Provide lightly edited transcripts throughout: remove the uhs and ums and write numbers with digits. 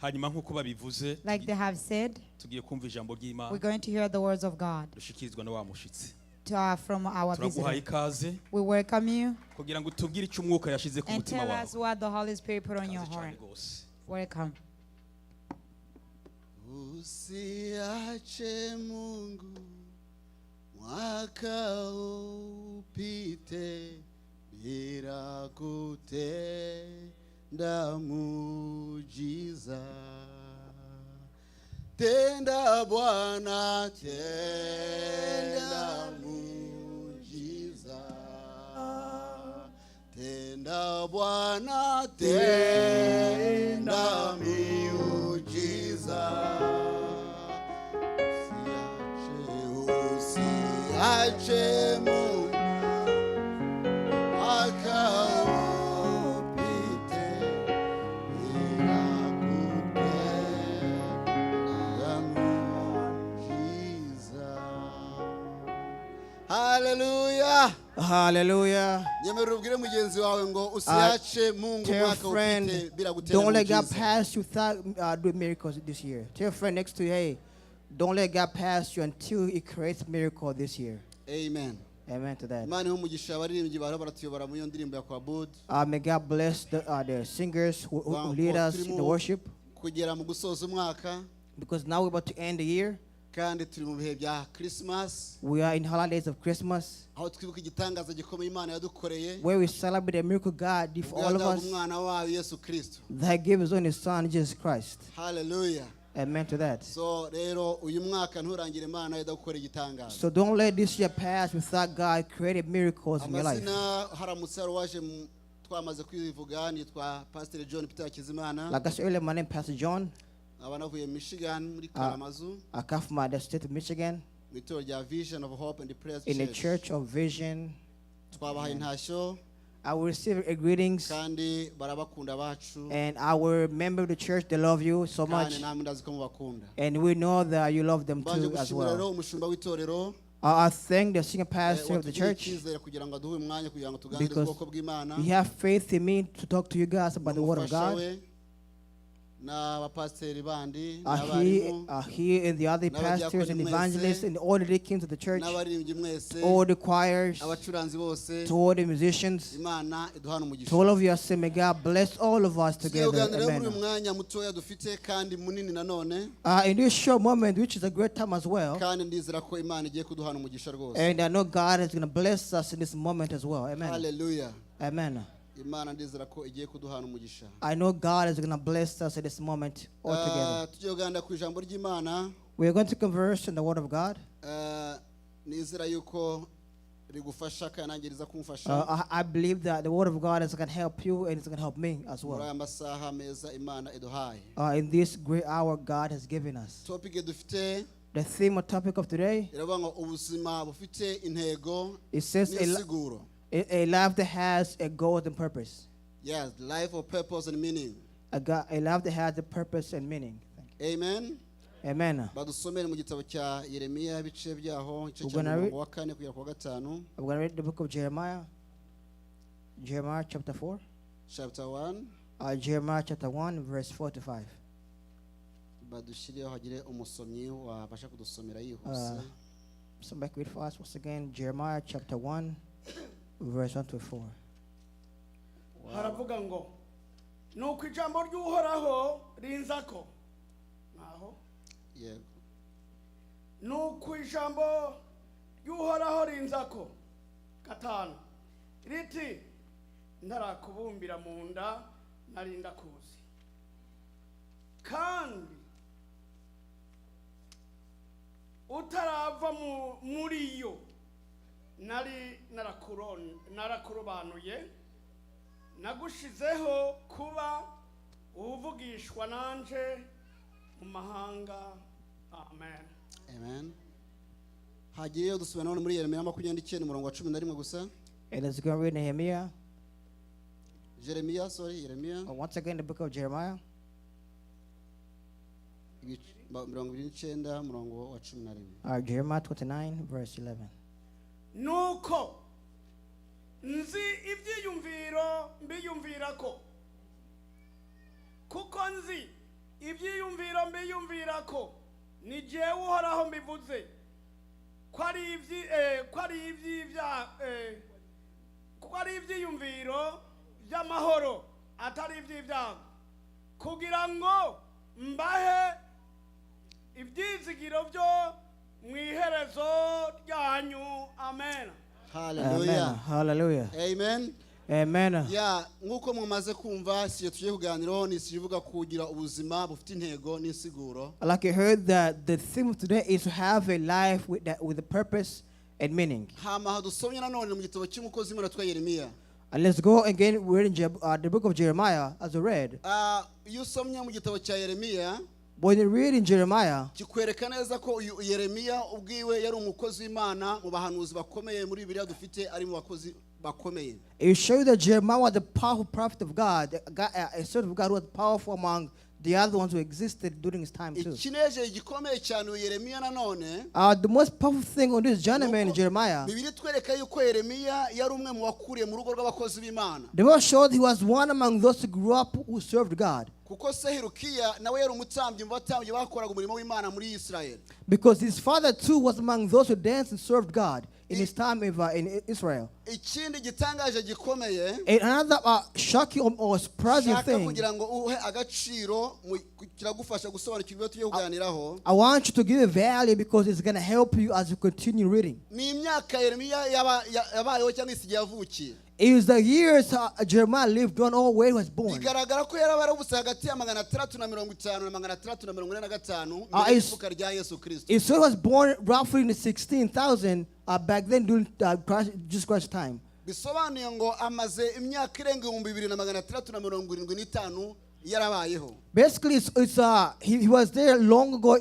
Hanyuma nk'uko babivuze, Like they have said, tugiye kumva ijambo ry'Imana we're going to hear the words of God dushikirizwa na wa mushitsi. From our Turaguhaye visitor. ikaze We welcome you kugira ngo utubwire icyo umwuka yashize ku and mutima tell wawe. us what the Holy Spirit put on your Ikaze cyane heart. rwose. Welcome. Usiache Mungu mwaka upite bila kutenda muujiza. Tenda Bwana, tenda muujiza. Tenda Bwana, tenda miujiza. Usiache, usiache Mungu mwaka upite bila kutenda muujiza. Haleluya! Hallelujah. Nyemerera ubwire mugenzi wawe ngo usiache Mungu Tell your mwaka friend, upite bila gutera don't let God muujiza. Pass you without doing miracles this year. Tell your friend next to you, "Hey, don't let God pass you until He creates miracle this year." Amen. Amen to that. Imana ihe umugisha abaririmbyi bariho baratuyobora muri iyo ndirimbo ya Kwabud. May God bless the singers who lead us in the worship, kugera mu gusoza umwaka because now we're about to end the year. Kandi turi mu bihe bya Christmas, We are in holidays of Christmas, aho twibuka igitangaza gikomeye Imana yadukoreye where we celebrate the miracle God did for ubwo all of yaduhaga us, umwana wayo Yesu Kristo. That gave His only Son, Jesus Christ. Haleluya! Amen to that. So rero uyu mwaka nturangire Imana idakora igitangaza. So don't let this year pass without God creating miracles in your life. Amazina haramutse hari uwaje twamaze kwivuga, nitwa Pasiteri John Peter Hakizimana. Like I said earlier, my name is Pastor John. Nkaba navuye Michigan muri Kalamazoo, I come from the state of Michigan, mu itorero rya Vision of Hope and Prayers in the Church. Church of Vision. Twabahaye intashyo I will receive a greetings, kandi barabakunda abacu and our member of the church, they love you so kandi much, namwe ndazi ko mubakunda. And we know that you love them Mbanje too as gushimira rero well. umushumba w'itorero I thank the senior pastor of the watugiriye church icyizere kugira ngo aduhe umwanya kugira ngo tuganirize because ubwoko bw'Imana you have faith in me to talk to you guys about the word of n'umufasha God. We n'abapasiteri bandi He, n'abarimu he and the other pastors and n'abadiakoni mwese, evangelists and all the deacons of the church, n'abaririmbyi mwese, all the choirs, abacuranzi bose, to all the musicians, Imana iduhana umugisha. To all of you, I say, may God bless all of us Tugiye together. kuganira rero muri uyu Amen. Mwanya mutoya dufite kandi munini nanone, In this short moment, which is a great time as well, kandi ndizera ko Imana igiye kuduhana umugisha rwose. And I know God is going to bless us in this moment as well. Amen. Haleluya! Amen. Imana ndizera ko igiye kuduhana umugisha. I know God is going to bless us at this moment all together. Ah, tugiye kuganira ku ijambo ry'Imana. We are going to converse in the Word of God. Ah, nizera yuko rigufasha kandi nanjye riza kumfasha I believe that the Word of God is going to help you and it's going to help me as muri well aya masaha meza Imana iduhaye. in this great hour God has given us. Topic dufite The theme or topic of today, iravuga ngo ubuzima bufite intego it says n'insiguro. a life that has a goal and purpose. Yes, life of purpose and meaning. A life that has a purpose and meaning. Thank Amen. you. Amen. Badusomere mu gitabo cya Yeremiya ibice byaho igice We're cya gonna read- mirongo wa kane kugera ku wa gatanu. I'm going to read the book of Jeremiah. Jeremiah chapter 4. Chapter 1. Jeremiah chapter 1, verse 4 to 5. Badushyirireho hagire umusomyi wabasha kudusomera yihuse. Somebody read for us once again. Jeremiah chapter 1, verse 1 to 4. Haravuga ngo nuko ijambo ry'Uhoraho rinzako naho Yego. Nuko ijambo ry'Uhoraho rinzako gatanu riti ntarakubumbira mu nda nari ndakuzi kandi utarava muri yo nari narakurobanuye nagushizeho kuba uvugishwa nanje mu mahanga. Amen. Amen. Hagiyeyo dusubira nanone muri Yeremiya 29 umurongo wa 11 gusa. And let's go and read Nehemiah. Jeremiya, sorry, Yeremiya. Once again, the book of Jeremiah, 29 umurongo wa 11. Jeremiah 29, verse 11. Nuko nzi ibyiyumviro mbiyumvira ko kuko nzi Ibyiyumviro mbiyumvira ko ni jewe Uhoraho mbivuze ko ari ko ari ko ari ibyiyumviro by'amahoro atari iby'ibyago kugira ngo mbahe ibyizigiro byo mu iherezo ryanyu. Amen. Amen. Hallelujah. Hallelujah. Amen. Amen. Ya, nk'uko mumaze kumva, si tugiye kuganiraho ni ivuga kugira ubuzima bufite intego n'insiguro. Like you heard that the theme of today is to have a life with a purpose and meaning. Hama dusomye nanone mu gitabo cy'umukozi w'Imana witwa Yeremiya. And let's go again. We're in the book of Jeremiah as we read. Ah, iyo usomye mu gitabo cya Yeremiya, When you read in Jeremiah, kikwereka neza ko uyu Yeremiya ubwiwe yari umukozi w'Imana mu bahanuzi bakomeye muri Bibiliya dufite, ari mu bakozi bakomeye. It shows that Jeremiah was a powerful prophet of God, a servant of God who was powerful among the other ones who existed during his time too. Ikinejeje gikomeye cyane uyu Yeremiya nanone, The most powerful thing on this gentleman, Jeremiah, Bibiliya itwereka yuko Yeremiya yari umwe mu wakuriye mu rugo rw'abakozi b'Imana, the Bible showed he was one among those who grew up who served God. Kuko se Hirukiya nawe yari umutambyi mu batambyi bakoraga umurimo w'Imana muri Isirayeli. Because his father too was among those who danced and served God in his time in Israel. Ikindi gitangaje gikomeye, And another shocking or surprising shaka thing, kugira ngo uhe agaciro kiragufasha gusobanukirwa ibyo tugiye kuganiraho, I want you to give it value because it's going to help you as you continue reading. Ni imyaka Yeremiya yabayeho cyangwa isi igihe yavukiye. It was the years Jeremiah lived on all where he was born. Bigaragara ko yaraba yaravutse hagati ya 650 na 645 Ah, mbere y'ivuka rya Yesu Kirisito. It so he was born roughly in the 16,000 back then during Jesus Christ's time. Bisobanuye ngo amaze imyaka irenga 2675 yarabayeho. Basically, he was there long ago,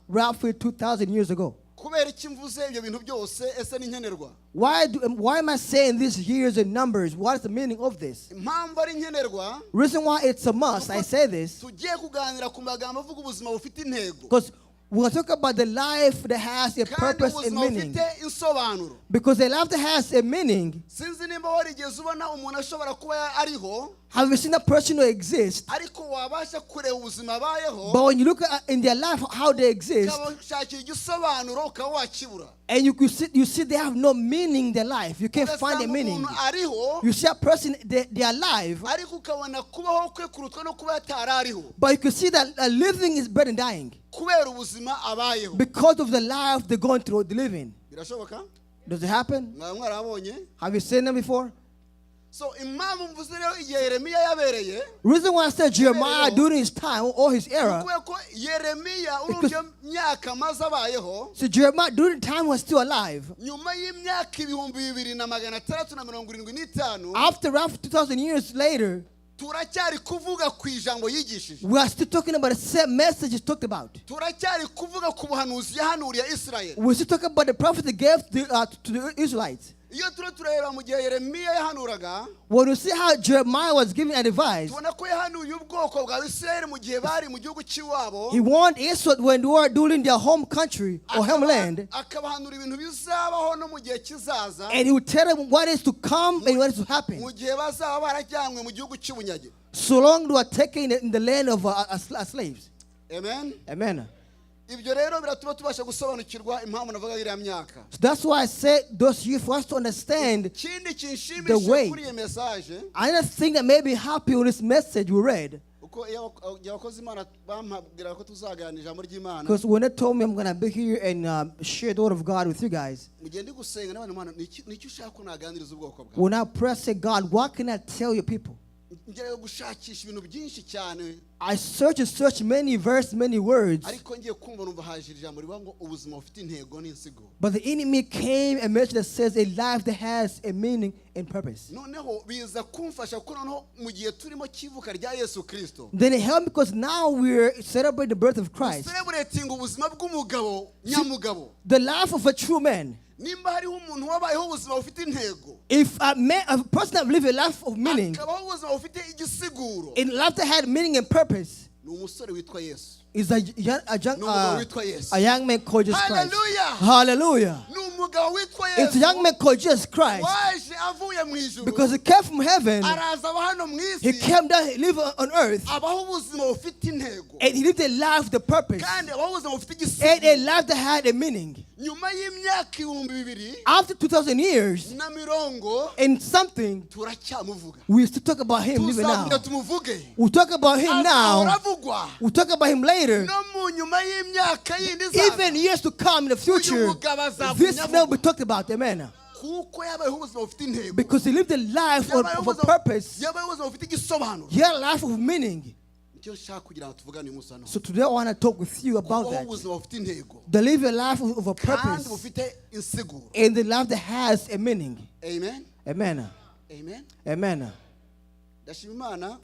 roughly 2,000 years ago. Kubera iki mvuze ibyo bintu byose? Ese ni nkenerwa? Why am I saying these years and numbers? What is the meaning of this? Impamvu ari nkenerwa, Reason why it's a must, I say this, tugiye kuganira ku magambo avuga ubuzima bufite intego, because we're going to talk about the life that has a kandi purpose and ubuzima meaning. bufite insobanuro. Because a life that has a meaning, Sinzi nimba warigeze ubona umuntu ashobora kuba ariho, have you seen a person who exists, ariko wabasha kureba ubuzima abayeho, but when you look at in their life how they exist, ukabashakira igisobanuro ukaba wakibura? And you see they have no meaning in their life. You can't find a Ugasanga meaning. umuntu ariho, You see a person, they are alive, ariko ukabona kubaho kwe kurutwa no kuba yatari ariho, but you can see that living is better than dying kubera ubuzima abayeho. Because of the life they're going through, the living. Birashoboka? Does it happen? Mwaba mwarabonye? Have you seen them before? So impamvu mvuze rero igihe Yeremiya yabereye, Reason why I said Jeremiah during his time or his era, kubera ko Yeremiya urumva iyo myaka amaze abayeho, so Jeremiah during the time was still alive. Nyuma y'imyaka 2675, After roughly 2,000 years later, turacyari kuvuga ku ijambo yigishije, we are still talking about the same message he talked about. Turacyari kuvuga ku buhanuzi yahanuriye Isirayeli. We're still talking about the prophet he gave to the Israelites. Iyo turi tureba mu gihe Yeremiya yahanuraga, When you see how Jeremiah was giving advice, tubona ko yahanuye ubwoko bwa Isirayeli mu gihe bari mu gihugu cy'iwabo, he warned Israel when they were during their home country or homeland, akabahanura ibintu bizabaho no mu gihe kizaza, and he would tell them what is to come and what is to happen. Mu gihe bazaba barajyanywe mu gihugu cy'ubunyage. So long they were taken in the land of as slaves. Amen. Amen. Ibyo rero biratuma tubasha gusobanukirwa impamvu navuga iriya myaka. So that's why I said those years for us to understand. Ikindi The kinshimishije way. Kuri iyi message, Another thing that made me happy with this message we read, uko iyo igihe abakozi Imana bampabwira ko tuzaganira ijambo ry'Imana, because when they told me I'm going to be here and share the word of God with you guys, mu gihe ndi gusenga n'abana, Imana ni iki ushaka ko naganiriza ubwoko bwawe? When I pray, I say, "God, what can I tell your people?" Ngerageza gushakisha ibintu byinshi cyane, I search and search many verses, many words, ariko ngiye kumva numva haje ijambo rivuga ngo ubuzima bufite intego n'insigo. But the enemy came and message that says a life that has a meaning and purpose. Noneho biza kumfasha kuko noneho mu gihe turimo cy'ivuka rya Yesu Kirisito, Then it helped because now we're celebrating the birth of Christ, celebrating ubuzima bw'umugabo nyamugabo. The life of a true man. Nimba hariho umuntu wabayeho ubuzima bufite intego, If a man, a person that lived a life of meaning, akabaho ubuzima bufite igisiguro, a life that had meaning and purpose, ni umusore witwa Yesu. Is Ni umugabo witwa Yesu. a young man called Jesus Christ. Hallelujah. Hallelujah. Ni umugabo witwa It's a young Yesu man called Jesus Christ waje avuye mu ijuru because he came from heaven. araza aba hano mu He isi came down, he lived on earth, abaho ubuzima bufite intego and he lived a life with a purpose kandi abaho ubuzima bufite and a igisigo life that had a meaning. Nyuma y'imyaka 2000 After 2,000 years na mirongo and something, turacyamuvuga we still talk about him even now. tuzongera tumuvuge We talk about him azahora now. avugwa We'll talk about him later. No mu nyuma y'imyaka yindi izaza Even years to come in the future, mugabo azagumya this man will be avugwa. talked about. Amen. Kuko yabayeho ubuzima bufite intego Because he lived a life Yabayeho of a ubuzima- purpose. yabayeho ubuzima bufite igisobanuro He had a life of meaning. Nicyo nshaka kugira ngo tuvugane uyu munsi hano So today I want to talk with you about kubaho that. ubuzima bufite intego To live a life of a kandi purpose bufite insiguro and the life that has a meaning. Amen. Amen. Amen. Amen. Ndashima Imana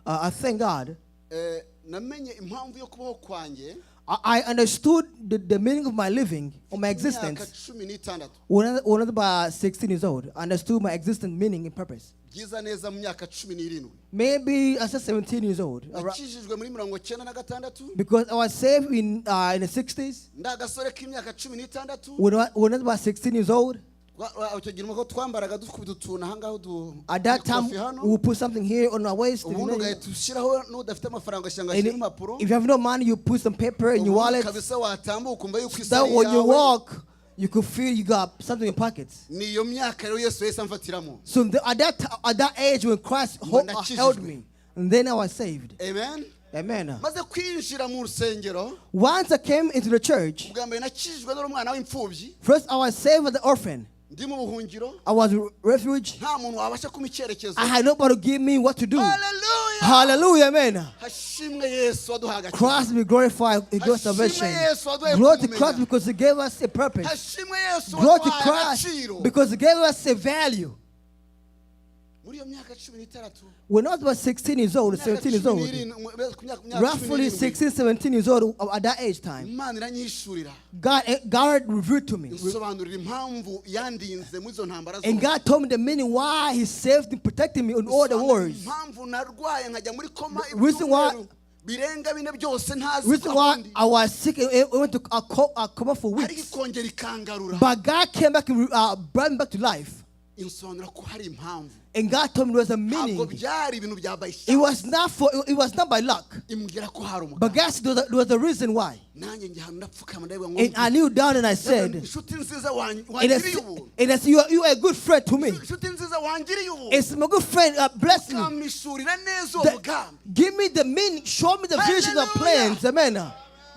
I thank God. Eh, namenye impamvu yo kubaho kwanjye I understood the meaning of my living or my imyaka existence 16 when I was about 16 years old. I understood my existence, meaning, and purpose. Byiza neza mu myaka 17 Maybe I said 17 years old. Nakijijwe muri 96 Because I was saved in the 60s. Ndi agasore k'imyaka 16 When I was about 16 years old, Twa- wa- icyo gihe nuko twambaraga dukubita utuntu ahangaha udu at that time, ikofi hano we would put something here on our waist. Ubundi ugahita ushyiraho n'udafite amafaranga ugashyira ngo And ashyire impapuro if you have no money, you put some paper in your Ubundi wallet. kabisa watambuka ukumva yuko That isari when you yawe walk, you could feel you got something in your pockets. Ni iyo myaka rero Yesu yahise amfatiramo So at that age when Christ held me, and then I was saved. Amen. Amen. Maze kwinjira mu rusengero Once I came into the church, ubwa mbere nakijijwe nari umwana w'imfubyi first I was saved as an orphan. Ndi mu buhungiro I was a refuge. nta muntu wabasha kumpa icyerekezo I had nobody to give me what to do. Haleluya Hallelujah, amen. Hashimwe Yesu waduhaye agakiza Christ be glorified in God's salvation. Yesu waduhaye Glory to kumumenya. Christ because He gave us a purpose. Hashimwe Yesu Glory to waduhaye Christ agaciro because He gave us a value. Muri iyo myaka 16 When I was about 16 years old, Imyaka 17 years cumi old, n'irindwi, ku myaka- myaka cumi roughly n'irindwi, 16, 17 years old at that age time, Imana iranyihishurira God revealed to me. Insobanurira impamvu yandinze muri izo ntambara And zose. God told me the meaning why He saved and protected me in all the Insobanurira wars. impamvu narwaye nkajya muri koma The reason why- ibyumweru birenga bine byose ntazi Reason ko why aho ndi. I was sick and I went to a coma for Ariko weeks. ikongera ikangarura But God came back and brought me back to life. Insobanura ko hari impamvu And God told me there was a ntabwo meaning. Byari ibintu bya It bayisha was not for it was not by luck. Imbwira ko hari But umugambi God said there was a reason why. Nanjye njya ahantu ndapfukama ndavuga ngo And I kneeled down and I said, inshuti nziza and I wangiriye said, ubuntu and I said you are a good friend to me. Inshuti nziza wangiriye ubuntu It's my good friend, bless me. ukampishurira neza uwo mugambi Give me the meaning, show me the vision of Hallelujah. plans. Amen.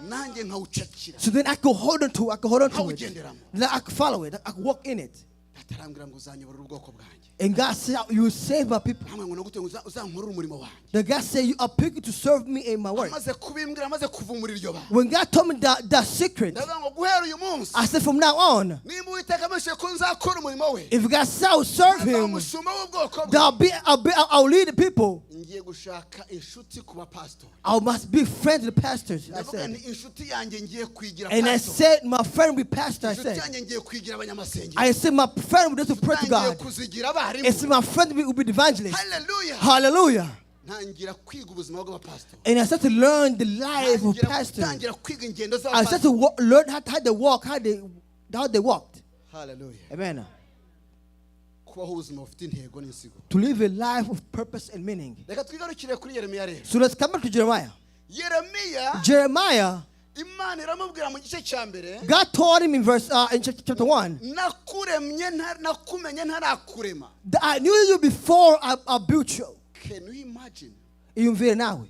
Nanjye nkawucakira So then I could hold on to it. Nkawugenderamo. Then I could follow it. I could walk in it. Atarambwira ngo uzanyobora ubwoko bwanjye And God said, "You will save my people." namwe ngo nagute ngo uzankorere umurimo wanjye The God said, "You are picked to serve me in my work." Amaze kubimbwira amaze kuvumbura iryo banga When God told me that secret, ndavuga ngo guhera uyu munsi I said, from now on, nimba Uwiteka ameshe ko nzakora umurimo we if God said I will serve nzaba Him, umushumba w'ubwoko bwe that I'll lead the people. Ngiye gushaka inshuti ku bapasitori I must be friends with the pastors. I ndavuga said. nti inshuti yanjye ngiye kwigira And I pastor said, my friend will be pastor. I inshuti said. yanjye ngiye kwigira abanyamasengesho I said, my friend will just pray to ngiye God. kuzigira abarimu And said, my friend will be the evangelist. Haleluya Hallelujah. Ntangira kwiga ubuzima bw'abapasitori And I started to learn the life of Ntangira pastors. gutangira kwiga ingendo I started z'abapasitori to learn how they walk, how they walked. Haleluya Amen. Kubaho ubuzima bufite intego n'insigo To live a life of purpose and meaning. Reka twigarukire kuri Yeremiya rero So let's come back to Jeremiah. Yeremiya Jeremiah, Imana iramubwira mu gice cya mbere God told him in chapter 1 nakuremye nta- nakumenye ntarakurema that I knew you before I built you. Can you imagine? Iyumvire nawe.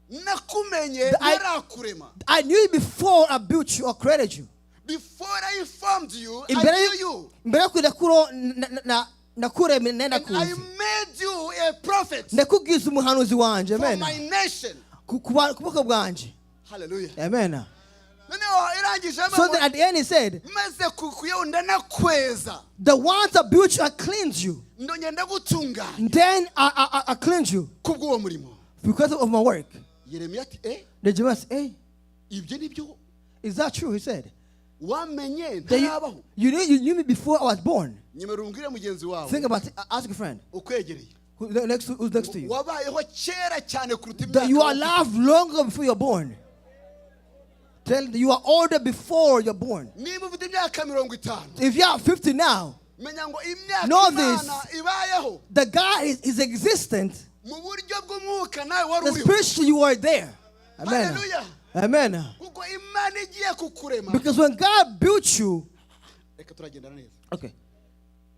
Nakumenye ntarakurema I knew you before I built you or created you. Before I formed you, I Imbere knew you mbere yo kujya kuro nakuremye and I ndakuzi. made you a prophet Ndakugize umuhanuzi wanje. for Amen. my nation. Ku bwoko bwanje. Hallelujah. Amen. Noneho irangije So then at the end he said, maze kukuyeho ndanakweza the ones that built you, I cleanse you. Ndongera ndagutunganya Then I cleanse you kubw'uwo murimo because of my work. Yeremiya ati eh The Jeremiah said, "Hey, ibyo ni byo is that true?" He said, wamenye that ntarabaho you knew me before I was born. Nyemera umbwire mugenzi wawe Think about it. Ask your friend ukwegereye Who's next to you. Wabayeho kera cyane kuruta That you imyaka are alive longer before you're born. Tell them you are older before you're born. Niba ufite imyaka mirongo itanu, If you are 50 now, menya ngo imyaka know this. Imana ibayeho the God is existent. Mu buryo bw'umwuka nawe wari The uriho. spiritually you are there. Amen. Hallelujah. Amen. Kuko Imana igiye kukurema, Because when God built you, reka turagendana neza. Okay.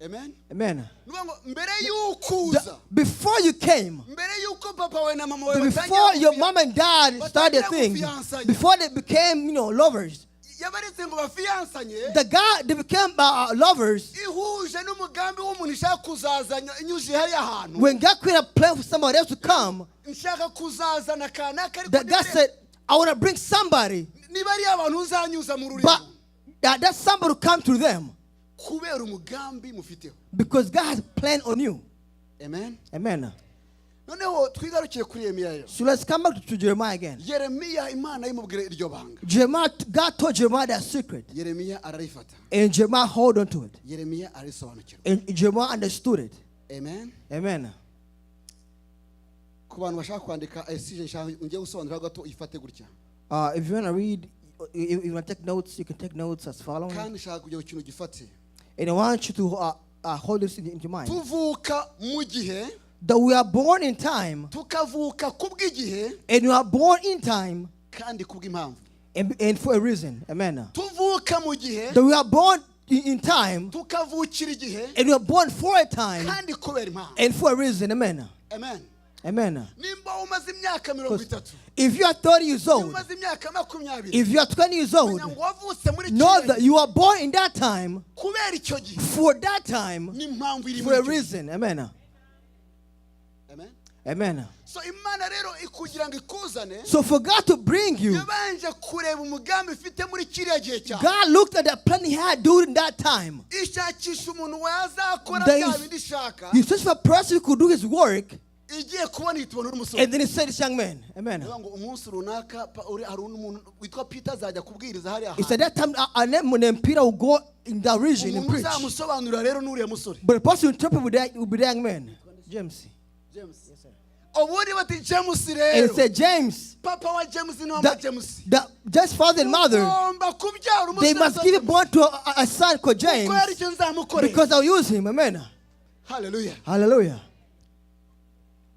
Amen. Amen. Ni ukuvuga ngo mbere y'uko uza, Before you came, mbere y'uko papa wawe na mama wawe before your batangira mom and dad started their thing, before they became, lovers, yabaretse ngo bafiyansanye, the God they became lovers. Ihuje n'umugambi w'umuntu ishaka kuzazanya inyujije hariya hantu. When God created a plan for somebody else to come, Nshaka kuzazana kanaka ariko that God said, "I want to bring somebody," niba ari abantu uzanyuza mu but rurimi that somebody will come to them kubera umugambi mufiteho. Because God has a plan on you. Amen. Amen. Noneho twigarukiye kuri Yeremiya rero. So let's come back to Jeremiah again. Yeremiya Imana imubwira iryo banga. Jeremiah, God told Jeremiah that secret, Yeremiya ararifata. And Jeremiah hold on to it, Yeremiya arisobanukirwa. And Jeremiah understood it. Amen. Amen. Ku bantu bashaka kwandika esije nshaka ngiye gusobanura gato uyifate gutya. If you want to read, if you want to take notes, you can take notes as following. Kandi nshaka kugira ngo ikintu gifate. And I want you to hold this in your mind. Tuvuka mu gihe, That we are born in time, tukavuka kubw'igihe, and we are born in time, kandi kubw'impamvu. and for a reason. Amen. Tuvuka mu gihe, That we are born in time, tukavukira igihe, and we are born for a time, kandi kubera impamvu. And for a reason. Amen. Amen. Amen. Nimba umaze imyaka mirongo itatu, If you are 30 years old, umaze imyaka makumyabiri, if you are 20 years old, menya ngo wavutse muri know kiriya that you are born in that time, kubera icyo gihe for that time, n'impamvu iri for a muri icyo gihe. Reason. Amen. Amen. Amen. So Imana rero ikugira ngo ikuzane, So for God to bring you, yabanje kureba umugambi ifite muri kiriya gihe cyawe, God looked at the plan He had during that time. Ishakisha umuntu wazakora There bya is- bindi ishaka. He searched for a person who could do his work, Igiye kubona ihita ibona umusore. And then he said, "This young man." Amen. Niyo ngo umunsi runaka hari umuntu witwa Peter azajya kubwiriza hariya He said hantu. that time a name named Peter will go in that region and Umuntu preach. uzamusobanurira rero n'uriya musore. But the person who interpret with that will be the young man, James. James. Ubundi bati James And rero, he said, "James, papa wa James ni wa that, James, that just father and mother, ugomba kubyara they umusore must give birth to a son called kuko hari James icyo nzamukorera." because I'll use him." Amen. Haleluya. Hallelujah.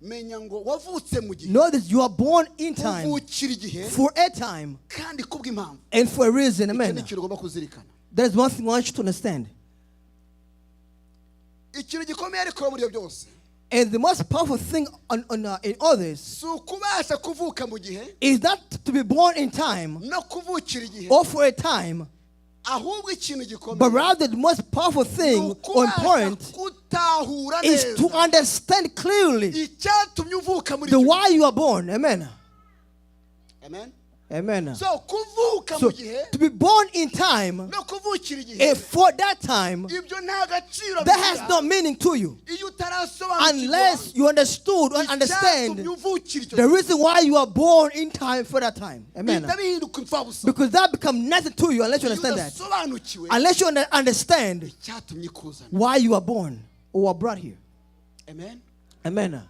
Menya ngo wavutse mu gihe, Know that you are born in time, uvukira igihe, for a time, kandi kubw'impamvu. And for a reason. Icyo ni Amen. ikintu ugomba kuzirikana. That is one thing I want you to understand. Ikintu gikomeye ariko muri ibyo byose And the most powerful thing in others si ukubasha kuvuka mu gihe is not to be born in time no kuvukira igihe, or for a time, ahubwo ikintu gikomeye but rather the most powerful ni thing or ukubasha important gutahura is to neza understand clearly icyatumye uvuka muri the icyo gihe. why you are born. Amen. Amen. Amen. So kuvuka So mu gihe to be born in time no kuvukira igihe, and for that time, ibyo nta gaciro that has bigira no meaning to you iyo utarasobanukirwa unless you understood and understand icyatumye uvukira icyo the gihe. reason why you are born in time for that time. Amen. Bihita bihinduka imfabusa Because that becomes nothing to you unless you iyo understand that. udasobanukiwe Unless you understand icyatumye ikuzana. why you are born or are brought here. Amen. Amen.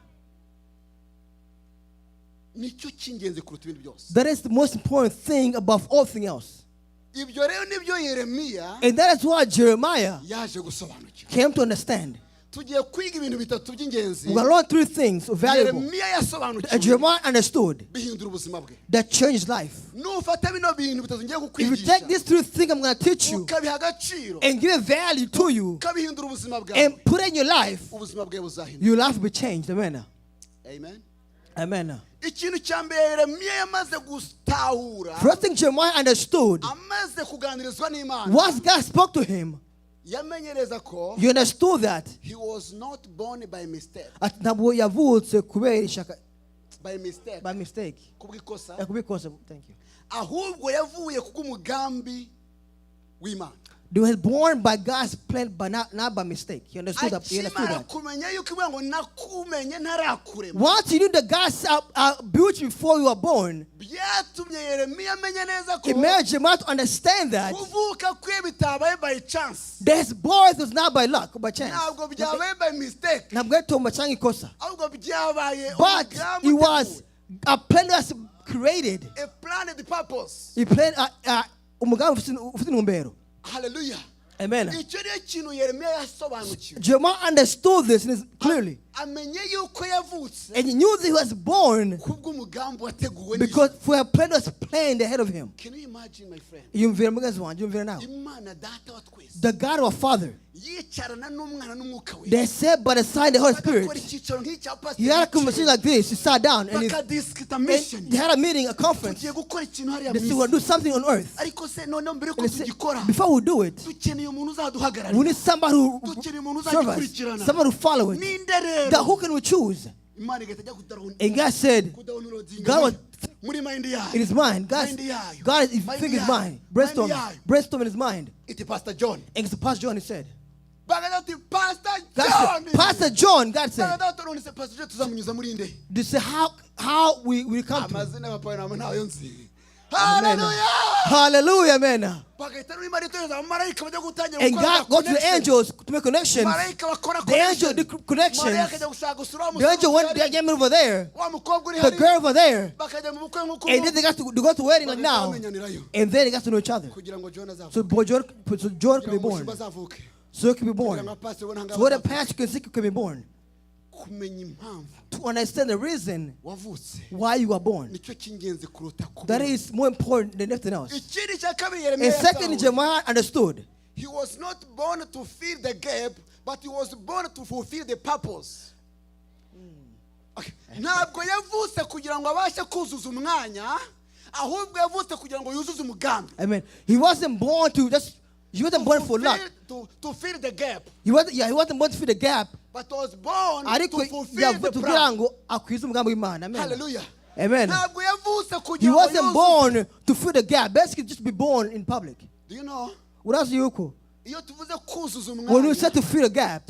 Nicyo cy'ingenzi kuruta ibindi byose. That is the most important thing above all thing else. Ibyo rero nibyo Yeremiya And that is why Jeremiah yaje gusobanukirwa. came to understand. Tugiye kwiga ibintu bitatu by'ingenzi We're going to learn three things valuable Yeremiya that yasobanukiwe Jeremiah understood bihindura ubuzima bwe. That changed life. Nufata bino bintu bitatu ngiye If you kukwigisha, take these three things I'm going to teach you ukabiha agaciro, and give value to you ukabihindura ubuzima bwawe, and put it in your life, ubuzima bwawe buzahinduka. Your life will be changed. Amen. Amen. Amen. Ikintu cya mbere Yeremiya yamaze gutahura, First thing Jeremiah understood, amaze kuganirizwa n'Imana, once God spoke to him, yamenyereza ko you understood that he was not born by mistake. Ati ntabwo yavutse kubera ishaka By mistake. By mistake. Kubw'ikosa. Kubikosa, thank you. Ahubwo yavuye kubw'umugambi w'Imana. They were born by God's plan, but not by mistake. He understood that. He understood Akimara that. kumenya yuko ivuga ngo nakumenye ntarakurema, Once you knew that God built you before you were born, byatumye Yeremiya amenya neza ko it made Jeremiah to understand that kuvuka kwe bitabaye by chance, this birth was not by luck or by chance. ntabwo byabaye by mistake, Ntabwo ari tomba cyangwa ikosa. Ahubwo byabaye But umugambi it was uteguwe. a plan that was created. A planned purpose. He planned umugambi ufite intumbero. Hallelujah. Amen. Icyo niyo kintu Yeremiya yasobanukiwe. Jeremiah understood this clearly. Amenye yuko yavutse And he knew that he was born kubw'umugambi wateguwe because n'ijuru. for a plan was planned ahead of him. Can you imagine, my friend? Yumvira mugenzi wanjye, yumvira nawe. Imana Data wa twese The God our Father, yicarana n'Umwana n'Umwuka we, they said by the sign the Holy bagakora Spirit. icyicaro nk'icya He had a pasiteri, conversation like this. He sat down and bakadisikita and mission. they had a meeting, a conference. Tugiye gukora ikintu hariya They mu said, we'll isi. do something on earth. Ariko se noneho mbere yuko And they said, tugikora, before we do it, dukeneye umuntu we uzaduhagararira, need somebody who dukeneye umuntu serve us, uzagikurikirana. somebody who follow it. Ninde rero? That who can we choose? Imana igahita ijya And God said, kudownloadinga God was muri mind yayo. in his mind. God, Mind yayo. God is Mind think his yayo. mind. Brainstorm, Mind yayo. brainstorm in his mind. Iti Pastor John. And it's Pastor John, he said. Bagaza ati Pastor God John. said, Pastor John, God said, Bagaza ati none se Pastor John tuzamunyuza muri nde? this is how we come to. Amazina y'abapapa ntabwo ntayo nzi. Amen. Hallelujah. Hallelujah, amen. Bagahita n'Imana itohereza abamarayika bajya gutangira And gukora God go to the connection. angels to make connections. Marayika bakora The angel connection. did connections. Marayika akajya gushaka gusura wa The angel musore went, uri they hariya, came over there. wa mukobwa uri The hariya. girl over there. Bakajya mu bukwe nk'uko And then they got to they go to wedding like bagahita now. bamenyanirayo. And then they got to know each other. Kugira ngo John azavuke, So boy John, so John could kugira be ngo born. umushumba azavuke, So he could be kugira born. ngo abapasiteri bo ntangaha So what the bazavuke. pastor can see could be born. Kumenya impamvu To understand the reason wavutse why you are born. nicyo cy'ingenzi kuruta That kubona. is more important than anything else. Ikindi cya kabiri Yeremiya And second, yatahuye. Jeremiah understood. He was not born to fill the gap, but he was born to fulfill the purpose. Okay. Ntabwo yavutse kugira ngo abashe kuzuza umwanya, ahubwo yavutse kugira ngo yuzuze umugambi. I mean, he wasn't born to just, he wasn't born for luck. To fill the gap, He wasn't, yeah, he wasn't born to fill the gap. but was born Ariko to fulfill the yavutse kugira plan. ngo akwize umugambi w'Imana. Amen. Hallelujah. Amen. Ntabwo yavutse He kugira ngo wasn't yuzuze. born to fill the gap. Basically, just be born in public. Do you know? Urazi yuko Iyo tuvuze kuzuza when you umwanya, said to fill a gap,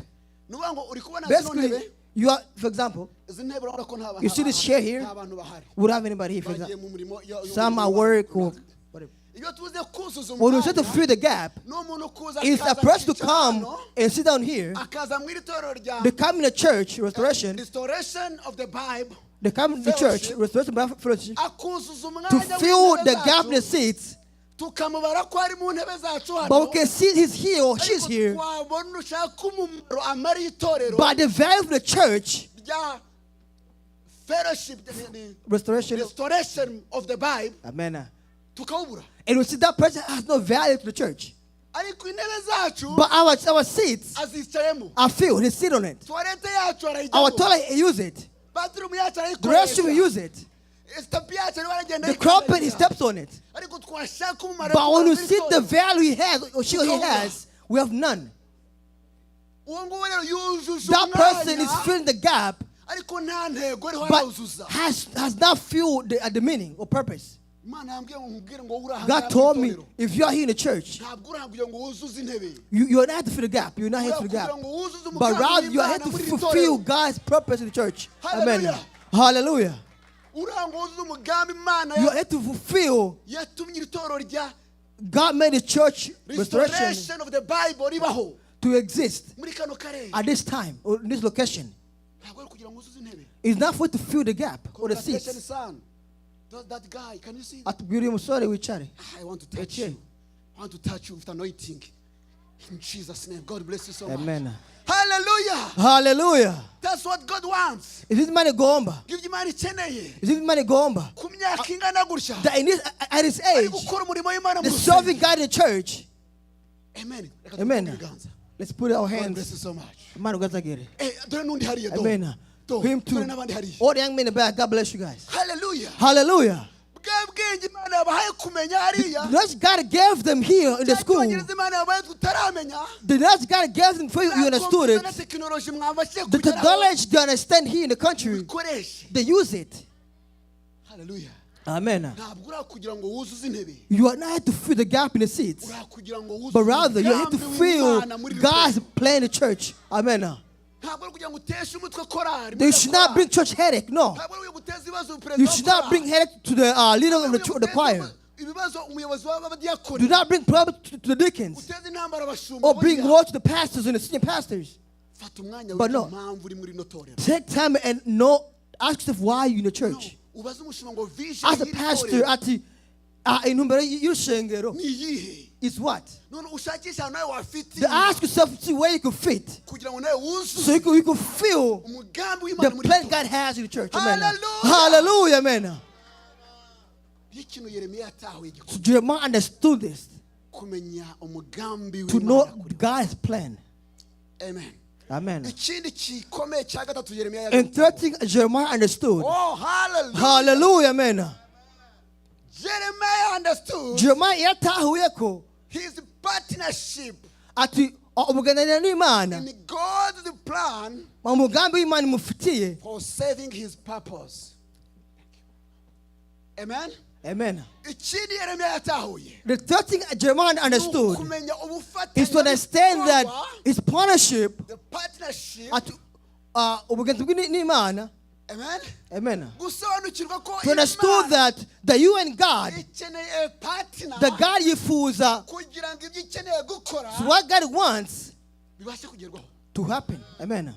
ni ukuvuga ngo uri kubona zino ntebe, basically, you are, for example, izi ntebe urabona ko nta you see this chair here? nta bantu bahari. We don't have anybody here. For Bagiye example, mu murimo some y'umurimo at work or runaka. whatever. Iyo tuvuze kuzuza When you said to umwanya, fill the gap, ni umuntu kuza it's a akaza person to akicara come hano, and sit down here. akaza mu iri torero rya They come in the church, restoration. Restoration of the Bible, They come in the church, Fellowship. Restoration Bible Fellowship, akuzuza umwanya to fill w'intebe the gap in the zacu, seats. tukamubara ko ari mu ntebe zacu hano, But we can see he's here or she's ariko here. twabona ushaka umumaro amara itorero But the value of the church, rya fellowship restoration, Restoration of the Bible, amen. tukawubura. And we see that person has no value to the church. Ariko intebe zacu But our seats azicayemo, are filled. They sit on it. toilette yacu Our arayijyamo, toilet, he use it. bathroom yacu The restroom, he arayikoresha, use it. estapi yacu ariho aragenda The carpet, he ayikandagira. steps on it. Ariko twashaka umumaro But when you w'iri see the torero, value he has or she or he has, we have none. Uwo nguwo rero yujuje That person is umwanya, filling the gap, ariko nta ntego ariho but arawuzuza. has not filled the meaning or purpose. Imana yambwiye ngo nkubwire ngo uri aha God ngaha mu told me, itorero, if you are here in the church, ntabwo uri aha kugira ngo wuzuze intebe, you are not here to fill the gap. You're not here to fill the Uri aha gap. kugira ngo wuzuze But umugambi rather, you are here w'Imana to muri iri fulfill torero. God's purpose in the church. Amen. Hallelujah. Hallelujah. Uri aha ngo wuzuze umugambi Imana You are here to fulfill. yatumye iri torero rya God made the church restoration Restoration of the Bible ribaho to exist muri kano karere. at this time or in this location. Ntabwo ari kugira ngo wuzuze intebe. It's not for you to fill the gap or the Congratulations, seats. son. That guy, can you see? Atubwira uyu musore wicare. I want to touch Etienne. you. I want to touch you with anointing. In Jesus' name. God bless you so much. Amen. Hallelujah. Hallelujah. That's what God wants. Is it money gomba? Give Imana ikeneye. Is it money gomba? Ku myaka ingana gutya, That in this, at his ari age, gukora umurimo w'Imana mu the rusengero. serving God in the church. Amen. Reka Amen. dukure ibiganza. Let's put our God bless hands. you so much. Man, ugazagere. Eh, dore n'undi hariya, do. Amen. Do. Him too. Dore n'abandi hariya. All the young men in the back, God bless you guys. Hallelujah. Hallelujah. Bwa bwenge Imana yabahaye kumenya hariya, The knowledge God gave them here in the cya school. cyongereza Imana yabahaye tutaramenya, The knowledge God gave them for you, you za understood computer it. na tekinoloji mwabashije The kugeraho, knowledge they understand here in the country, bikoreshe. they use it. Hallelujah. Amen. Ntabwo uri aho kugira ngo wuzuze intebe. You are not here to fill the gap in the seats, Uri aho kugira ngo wuzuze but rather you're here to umugambi fill w'Imana muri iri God's torero. plan in the church. Amen. Ntabwo ari kugira ngo uteshe umutwe korari. They should not bring church headache. No. Ntabwo ari guteza ibibazo You perezida should wa not bring korari. headache to the leader of Ntabwo the, ari the guteza choir. ibibazo umuyobozi w'abadiyakoni. Do not bring problems to the deacons Uteze intambara abashumba. or bring Oya. war to the pastors and the senior pastors. Fata umwanya But wige no. impamvu uri muri ino torero. Take time and know, ask yourself why you in the church. No, ubaze umushumba ngo vision Ask the y'iri pastor, torero ati, intumbero y'urushengero ni iyihe? is what? None ushakishe ahantu nawe wafitiye Then ask yourself to see where you could fit, kugira ngo nawe so wuzuze you could fill umugambi the w'Imana muri plan iri God torero. has in the church. Amen. Hallelujah. Hallelujah, amen. Iyo ikintu Yeremiya yatahuye gikomeye, So Jeremiah understood this, kumenya umugambi to know w'Imana kuri God's plan. Amen. Amen. Ikindi gikomeye cya gatatu Yeremiya And third thing Jeremiah understood. Oh, hallelujah. Hallelujah, amen. Jeremiah understood Jeremiah yatahuye ko his partnership ati ubuganira n'Imana in God's plan mu mugambi w'Imana imufitiye. for saving his purpose. Amen. Amen. Ikindi Yeremiya yatahuye The third thing Jeremiah understood kumenya ubufatanye is to understand that bikorwa, his partnership the partnership ati ubugenzi n'Imana. Amen. Amen. Gusobanukirwa ko To understood Imana that you and God, ikeneye a partner the God yifuza, kugira ngo ibyo ikeneye gukora so what God wants bibashe kugerwaho. to happen. Amen.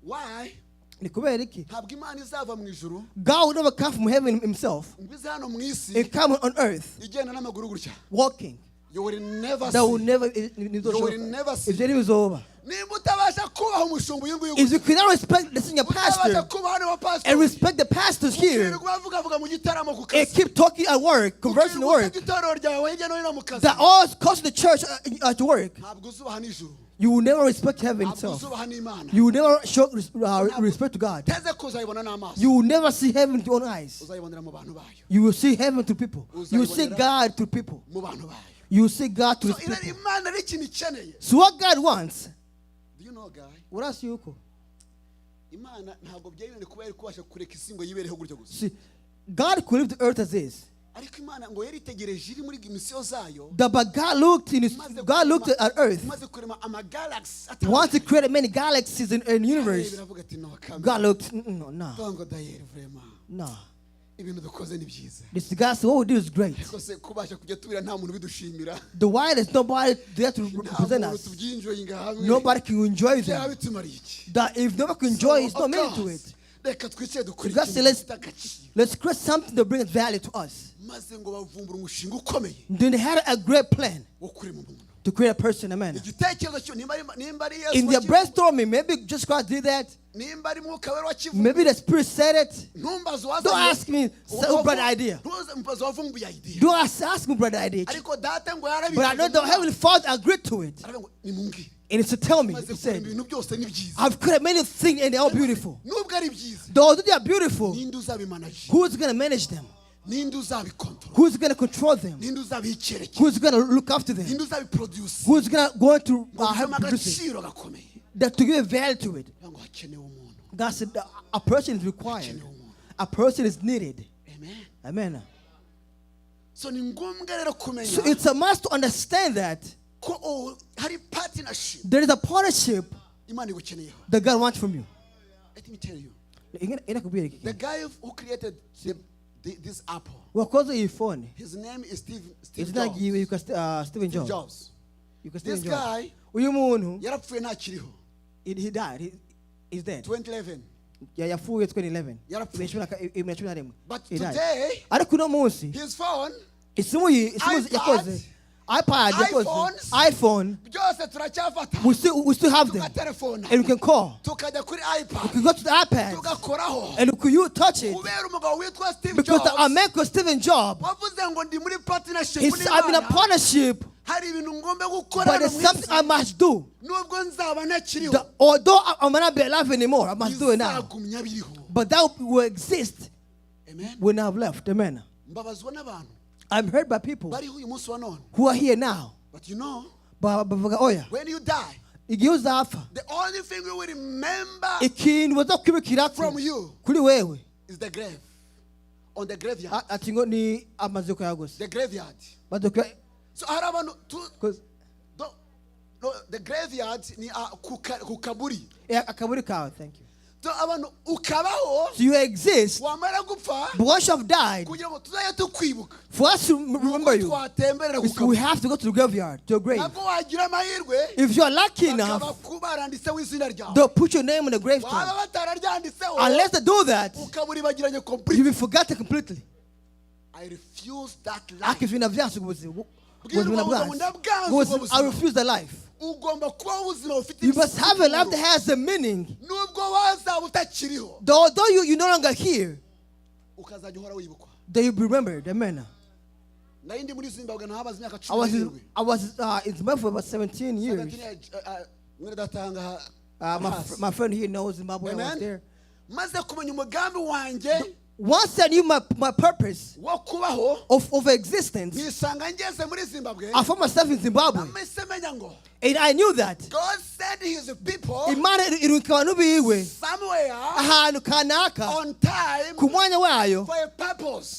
Why? Ni kubera iki? Ntabwo Imana izava mu ijuru God will never come from heaven himself ngo ize hano mu isi and come on earth igenda n'amaguru gutya. walking. You will never That will see. never You will never see. ibyo ntibizoba. Nimba utabasha kubaha umushumba uyu nguyu If you cannot respect the senior utabasha pastor kubaha hano and respect the pastors here ukirirwa bavugavuga mu gitaramo ku and kazi keep talking at work, conversing at ukirirwa work, usebya itorero ryawe hirya no hino mu kazi that all cost the church at work, ntabwo uzubaha n'ijuru you will never respect heaven ntabwo itself. uzubaha n'Imana. You will never show respect to God. Uteze kuzayibona n'amaso. You will never see heaven with your own eyes. Uzayibonera mu bantu bayo. You will see heaven through people. You will see God through people. Mu bantu bayo. You will see God through So his people. Imana ari ikintu ikeneye. So what God wants, Do you know, guy? urazi yuko Imana ntabwo byayinaniye kuba yari kubasha kureka isi ngo yibereho gutyo gusa. See, God could leave the earth as is. Ariko Imana ngo yari itegereje iri muri misiyo zayo. But God looked in his, Imaze God looked at earth. imaze kurema amagalaxy Once he created many galaxies and universe, biravuga ati no kamwe. God looked, no, no, Ngo dayeri vraiment no. ibintu dukoze ni byiza. This God said, what we do is great. Ariko se kubasha kujya tubira nta muntu ubidushimira. The why there's nobody there to Nta represent muntu us. tubyinjoyinga hamwe. Nobody can enjoy Byaba them. bitumariye iki? That if nobody can enjoy, it's So, no of meaning to course, it. reka twicare dukore God ikintu said, gifite agaciro. Let's create something that brings value to us. Maze ngo bavumbura umushinga ukomeye Then they had a great plan wo kurema umuntu. to create a person, amen. Igitekerezo cyo nimba ari nimba ari Yesu In their wakivuze, brainstorming, maybe just God did that. nimba ari Mwuka Wera wakivuze, Maybe the Spirit said it. ntumbaze Don't uwazanye- ask me, say, who brought the idea. Ntumbaze uwavumbuye idea. Don't ask me, brought the idea. Ariko data ngo But I know the Heavenly Father agreed to it. Aravuga ngo nimumbwire. And it's to tell me, Maze he kurema said, ibintu byose ni byiza. I've created many things and they're all beautiful. Nubwo ari byiza, Though they are beautiful, ninde uzabimanaje? who's going to manage them? Ninde uzabikontorora? Who's going to control them? Ninde uzabiha icyerekezo? Who's going to look after them? Ninde uzabiproduce? Who's going to go to Ngo help bivemo produce it? agaciro gakomeye. That to give a value to it. Aravuga ngo hakenewe umuntu. God said a person is required. A person is needed. Amen. Amen. So ni ngombwa rero kumenya So it's a must to understand that ko hari partnership there is a partnership Imana igukeneyeho. that God wants from you. Let me tell you. Inakubwira The iki? guy who created this apple, Wakoze iyi phone. his name is Steve Izina Jobs. ryiwe yitwa Stephen Steve Jobs. Jobs. Yitwa Stephen This Jobs. guy Uyu muntu yarapfuye ntakiriho. he died. He's dead. 2011. Yapfuye 2011. Yarapfuye. 2011. But He died. today, Ariko uno munsi his phone isimu yi isimu iPad, yakoze iPad yakoze iPhones, iPhone byose turacyafata we still have them tugatelefona and we can call. tukajya kuri We iPad can go to the iPad tugakoraho and we could you touch it kubera umugabo witwa Steve because the Jobs American Stephen Jobs wavuze ngo ndi muri partnership he said, I'm in a n'Imana partnership, hari ibintu ngomba gukora but hano there's mu something isi I must do. nubwo nzaba ntakiriho Although I might not be alive anymore, I must do it now. bizagumya biriho. But that will exist Amen. when I've left. Amen. Mbabazwa n'abantu I'm hurt by people bariho uyu munsi wa none. who are here now. But you know, But bavuga oya when you die, igihe uzapfa the only thing we will remember ikintu bazakwibukira from you kuri wewe is the grave. On the graveyard. Ati ngo ni amaziko yawe gusa. The graveyard. Baziko. So hari abantu no, the graveyard ni ku kaburi. Akaburi kawe, thank you. So abantu ukabaho. So you exist. Wamara gupfa. But once you have died, kugira ngo tuzajye tukwibuka. For us to remember you, twatemberera ku we have to go to the graveyard, to your grave. Nabwo wagira amahirwe. If you are lucky enough, baranditseho izina ryawe. they'll put your name on the gravestone. Waba batararyanditseho, Unless they do that, ukaburibagiranye completely. you'll be forgotten completely. I refuse that life. I refuse the life. You must have a life that has a meaning. Although you're no longer here, that you'll be remembered. Amen. I was in Zimbabwe for about 17 years. My friend here knows Zimbabwe. I was there. Once I knew my purpose of existence, I found myself in Zimbabwe. And I knew that God sent his people somewhere on time for a purpose.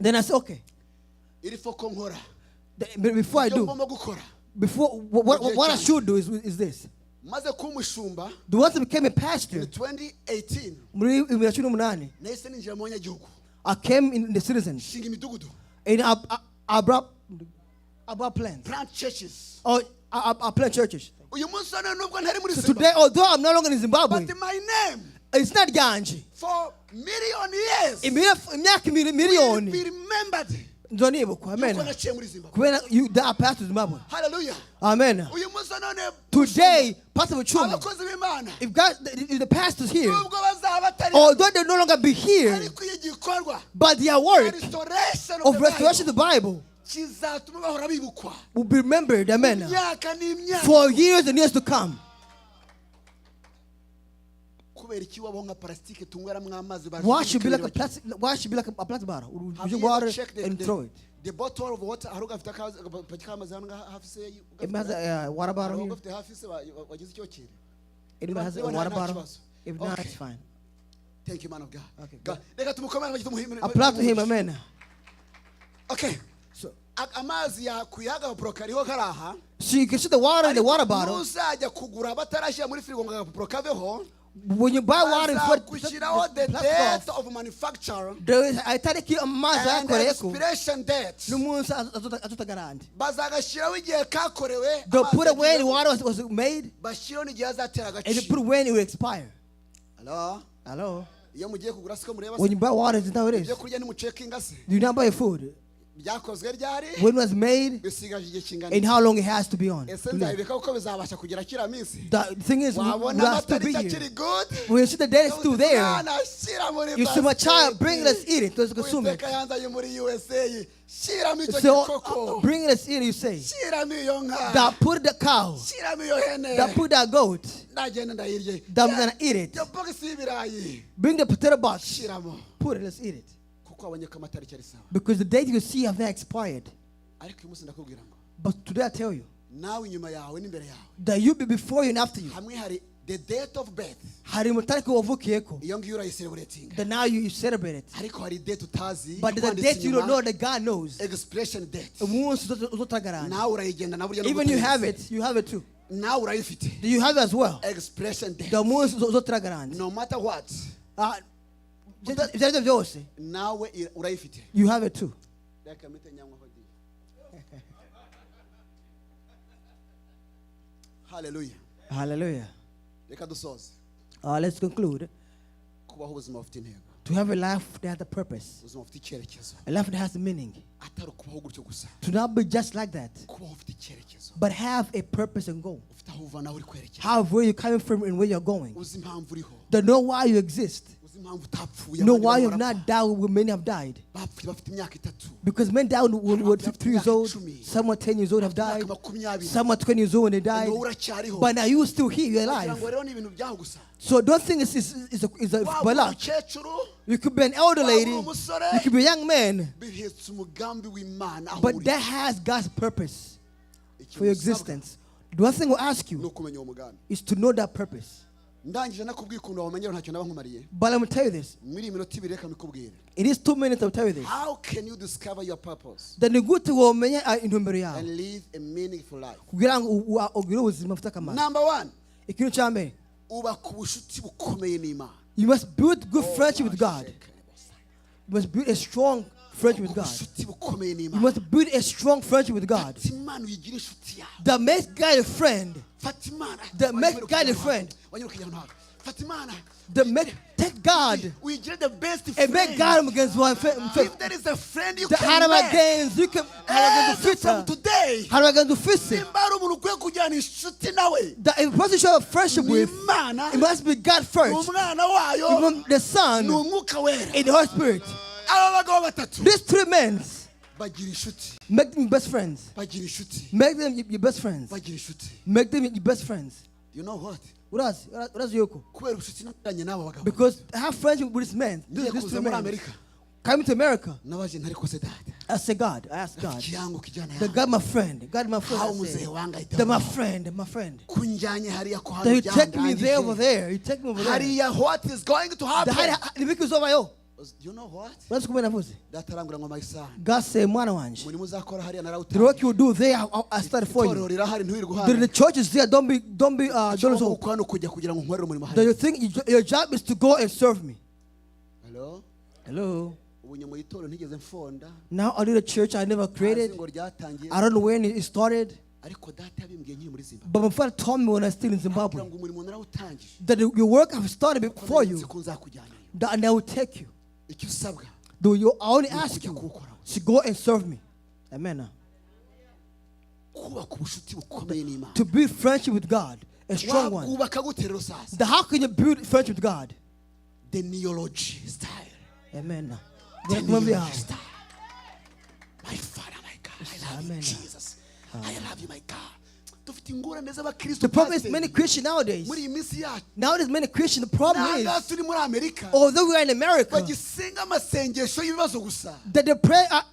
Then I said, okay. Before I do, what I should do is this. The ones that became a pastor in 2018, I came in the citizens and I brought plans. Plant churches. Oh, I plant churches. So today, although I'm no longer in Zimbabwe, but my name, it's not Ganji. For million years, million will be remembered. Amen. You that pastor Zimbabwe. Hallelujah. Amen. Today, Pastor Bucumi, if God, if the pastor's here, although they no longer be here, but their work of restoration of the Bible will be remembered. Amen. For years and years to come. Why should be like a plastic? Why should be like a plastic bottle? You water and throw it. The bottle of water. It has a water bottle here. It has a water bottle. If not, it's fine. Thank you, man of God. Okay. Applaud to him, amen. Okay. So So you can see the water in the water bottle. When you buy water for the date of manufacture there is a tariki amazi and expiration date. They'll put it when the water was made, and they put it when it will expire. Hello? Hello? When you buy water, it's not how it is. Do you not buy food? When it was made and how long it has to be on. The thing is, we have to be here. When you see the date is still there, you see my child, bring it, let's eat it. Let's consume it. So, bring it, let's eat it, you say. That put the cow, that put that goat, that I'm gonna eat it. Bring the potato box, put it, let's eat it. Because the date you see have not expired. But today I tell you that you be before you and after you. The date of birth. That now you celebrate it. But there's a date you don't know that God knows. Expiration date. Even you have it, you have it too. Do you have it as well? Expiration date. The No matter what. Nawe you have it too. Hallelujah. Hallelujah. Let's conclude. To have a life that has a purpose, a life that has a meaning. To not be just like that, but have a purpose and goal. Have where you're coming from and where you're going. To know why you exist. Know why you have not died when many have died. Because men died when were 3 years old, some were 10 years old have died, some were 20 years old when they died. But now you're still here, you're alive. So don't think it's a luck. You could be an elder lady, you could be a young man, but that has God's purpose for your existence. The one thing we'll ask you is to know that purpose. Ndangije nakubwiye ukuntu wamenyera ntacyo naba nkumariye. But let me tell you this. Muri iyi minota 2 reka mbikubwire. It is 2 minutes, I'll tell you this. How can you discover your purpose That ni gute womenya intumbero yawe and live a meaningful life? Kugira ngo ugire ubuzima bufite akamaro. Number 1, Ikintu cya mbere, ubaka ubucuti bukomeye n'Imana. you must build good friendship with God. You must build a strong friendship with God. Ubucuti bukomeye You n'Imana. must build a strong friendship with God. Fata Imana uyigire inshuti yawe. That makes God a friend. Fata Imana. That makes God a friend. Wanyura ukajya ahantu hawe. Fata Imana. That make take God Uyigire the best and make friend. God mugenzi wawe. If there is a friend you That can hari make. abagenzi you can hari abagenzi As from ufite. today, Hari abagenzi ufise. nimba hari umuntu ukwiye kujyana inshuti nawe, That if a person you have a friendship ni with, Imana, it must be God ni first. umwana wayo, It must be the Son ni umwuka wera. and the Holy Spirit. Aba bagabo batatu These three men, bagira inshuti, make them best friends. bagira inshuti, Make them your best friends. bagira inshuti. Make them your best friends. You know what? Urazi, urazi yuko. Kubera ubucuti nagiranye n'aba bagabo. Because I have friendship with this man. Ngiye These kuza three muri men. Amerika. Coming to America, Nabaje ntari kose data. I said, God, I asked God. Ikirango kijyana That God, my friend, God, my friend. How I said, muzehe wangu that my friend, my friend. Kunjyanye hariya ko That hano you take me there over byandangije. there. You take me over there. Hariya what is going to The happen? hari the is over yo. You know what? Urazi kumena vuze. Data arambwira ngo my son. God said, mwana wanje. Umurimo uzakora hariya The work narawutangiye. you do there, I started for Itorero you. rirahari ntiwirirwe The uhana. church is there. Don't Icyo lose ugomba hope. gukora ni ukujya kugira ngo nkorere umurimo That hariya. you think your job is to go and serve me. Hello? Hello. Ubu nyuma y'itorero ntigeze mfonda. Now I lead a church I never Ntazi created. ngo ryatangiye. I don't know when it started. Ariko data yabimbwiye nkiri muri Zimbabwe. But my father told me when I was still in Zimbabwe Kugira ngo umurimo narawutangije. that your work I've started Ko before nari you, nzi ko nzakujyanayo. that and I will take you. Icyo usabwa Do you I only ni ask ukujya you kuwukora. to go and serve me. Amen. Kubaka ubucuti bukomeye n'Imana. To build friendship with God, a strong one. Wakubaka gute rero sasa? The, how can you build friendship with God? The neology style. Amen. The neology style. My Father, my God, I love you, Amen. Jesus. I love you, my God. Dufite ingorane z'abakristo. The problem is pastor. many Christians nowadays. Muri iyi minsi yacu. Nowadays, many Christians, the problem N'ahangaha is, turi muri Amerika. although we are in America, Bagisenga amasengesho y'ibibazo gusa. that the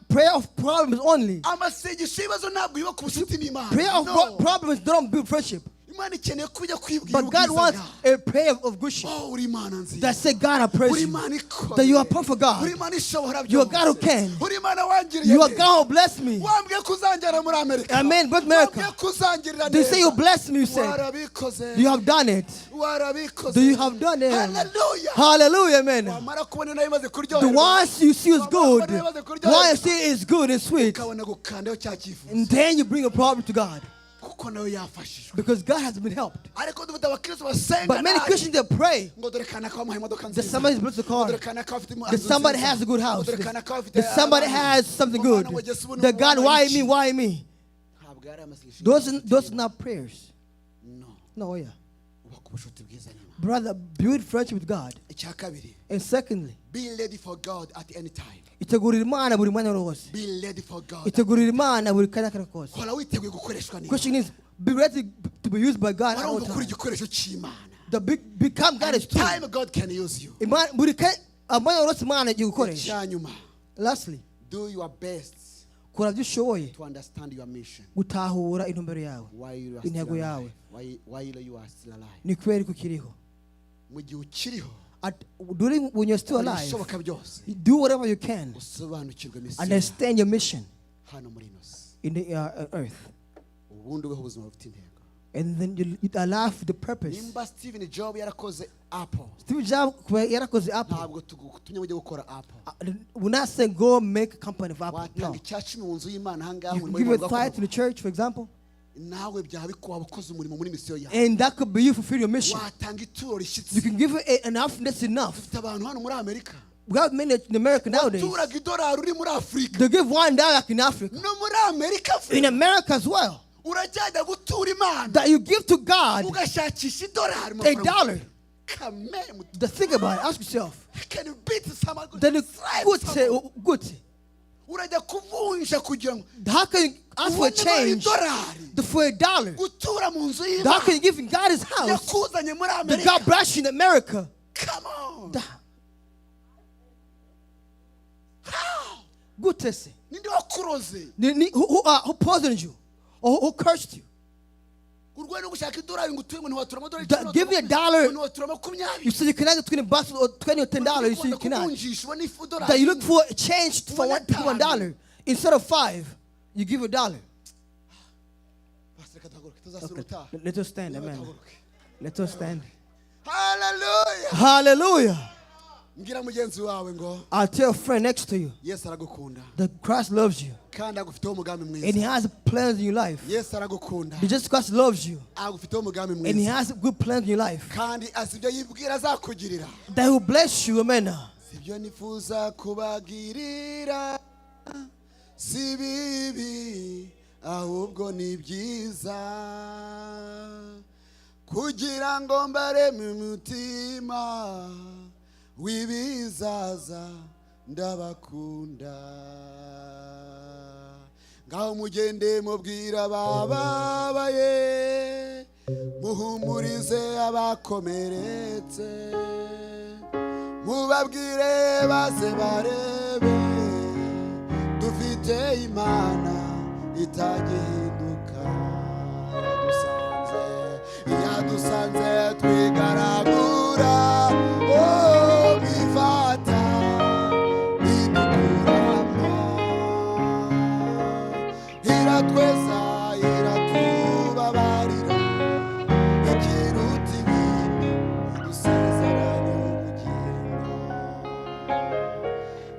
prayer of problems only. Amasengesho y'ibibazo ntabwo yubaka ubucuti n'Imana. Prayer of No. problems don't build friendship. Imana ikeneye ko ujya kwibwira But God ubwiza wants bwawe. a prayer of good shit. Oh, uri Imana nziza. That say, God, I praise Uri you. Imana ikomeye. That you are powerful God. Uri Imana ishobora You are God who byose. can. Uri Imana wangiriye You are neza. God who bless me. Wambwiye ko uzanjyana muri Amerika. Amen. But America. Wambwiye ko uzangirira They say you neza. bless me, you said. Warabikoze. You have done it. Warabikoze. Do you have done it? Hallelujah. Hallelujah, amen. Wamara kubona nayo imaze The kuryoherwa. ones you see is good, the one you see is good and sweet, Ukabona gukandayo cya cyifuzo. and then you bring a problem to God Kuko nayo yafashijwe. because God has been helped. Ariko dufite abakristo basenga But many nabi. Christians they pray Ngo dore kanaka bamuhaye imodoka that nziza. somebody's built a car, Ngo dore kanaka afite inzu that somebody nziza. has a good house, Ngo dore kanaka afite that somebody abana. has something Ngo good. mwana ngo Yesu ubu ni That God, umwana why w'iki? me? Why me? Ntabwo yari amasengesho Those are not prayers. No. No, yeah. Ubaka ubucuti bwiza n'Imana. Brother, build friendship with God. Icya kabiri, And secondly, be ready for God at any time. itegurira Imana buri mwanya wose. Be ready for God. Itegurira Imana buri kanya kare kose. Hora witeguye gukoreshwa n'Imana. Question is, be ready to be used by God at all Warumva kuri times. igikoresho cy'Imana. The big, become God is true. Time God can use you. Imana buri kanya amanya wose Imana igiye gukoresha. Icya nyuma, Lastly, do your best kora ibyo ushoboye to understand your mission. gutahura intumbero yawe. While you are still Intego yawe. alive. While you are still alive. Ni kubera ko ukiriho. Mu gihe ukiriho, During when you're still kora alive, ibishoboka byose do whatever you can. usobanukirwe misiyo Understand your mission hano muri ino si. in the earth. Ubundi ubeho ubuzima bufite intego. And then you allow for the purpose. Nimba Steven Jobs yarakoze Apple, Steve Jobs kuba yarakoze Apple. ntabwo tugutumye ujye gukora Apple. We're not saying go make a company of Apple. Watanga No. icya cumi mu nzu y'Imana ahangaha You umurimo can give a w'Imana tithe to the ugakorwa. church, for example, Nawe byaba waba ukoze umurimo muri misiyo yawe. and that could be you fulfill your mission. Watanga ituro rishyitse. You can give it enough, that's enough. Dufite abantu hano muri Amerika We have many in America nowadays. waturaga idolari uri muri Afurika. They give $1 like in Africa. No muri Amerika In America as well. urajyajya gutura Imana That you give to God ugashakisha idolari mu a mafaranga. dollar. Kameme. The think about it, ask yourself. Can you beat someone? Then you Slap good someone. good. Urajya kuvunja kugira ngo How can you ask for a ubone change idolari for a dollar? gutura mu nzu How y'Imana can you give in God's house? yakuzanye muri That Amerika. God bless you in America. Come on. How? Good to see. Ninde wakuroze? Who poisoned you? Or who cursed you? Urwaye no gushaka idolari ngo uture ngo ntiwatura amadolari Give me a dollar. Ngo ntiwatura 20. You say you cannot get $20 or 20 or $10. You say you cannot. Kuvunjisha ubona ifu That idolari you look for change for $1 instead of $5, you give $1. Pastor, reka duhaguruke, tuzasura Okay. ubutaha. Let us stand, amen. Duhaguruke. Let us stand. Hallelujah. Hallelujah. Mbwira mugenzi wawe ngo I'll tell a friend next to you Yesu aragukunda that Christ loves you kandi agufiteho umugambi and He mwiza. has plans in your life. Yesu aragukunda Jesus Christ loves you agufiteho umugambi and He mwiza has good plans in your life kandi azi ibyo yibwira azakugirira. That He will bless you, amen. Si ibyo nifuza kubagirira si bibi ahubwo ni byiza kugira ngo mbareme umutima w'ibizaza ndabakunda ngaho mugende mubwira abababaye muhumurize abakomeretse mubabwire baze barebe dufite Imana itagihinduka yadusanze yadusanze twigaragura oh bifata idukuramo iratweza iratubabarira ikiruta ibindi idusezeranya ubugingo.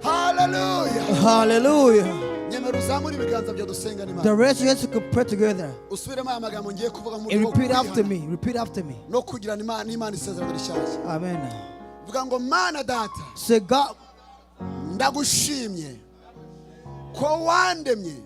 Haleluya. Hallelujah. Nyemera uzamure ibiganza byawe dusengane Imana. The rest you guys could pray together Usubiremo aya magambo ngiye kuvuga mu and buryo bwo repeat after kwihana me. Repeat after me. no kugirana Imana n'Imana isezerano rishyashya. Amen. Vuga ngo Mana data, Say, God, ndagushimye ko wandemye.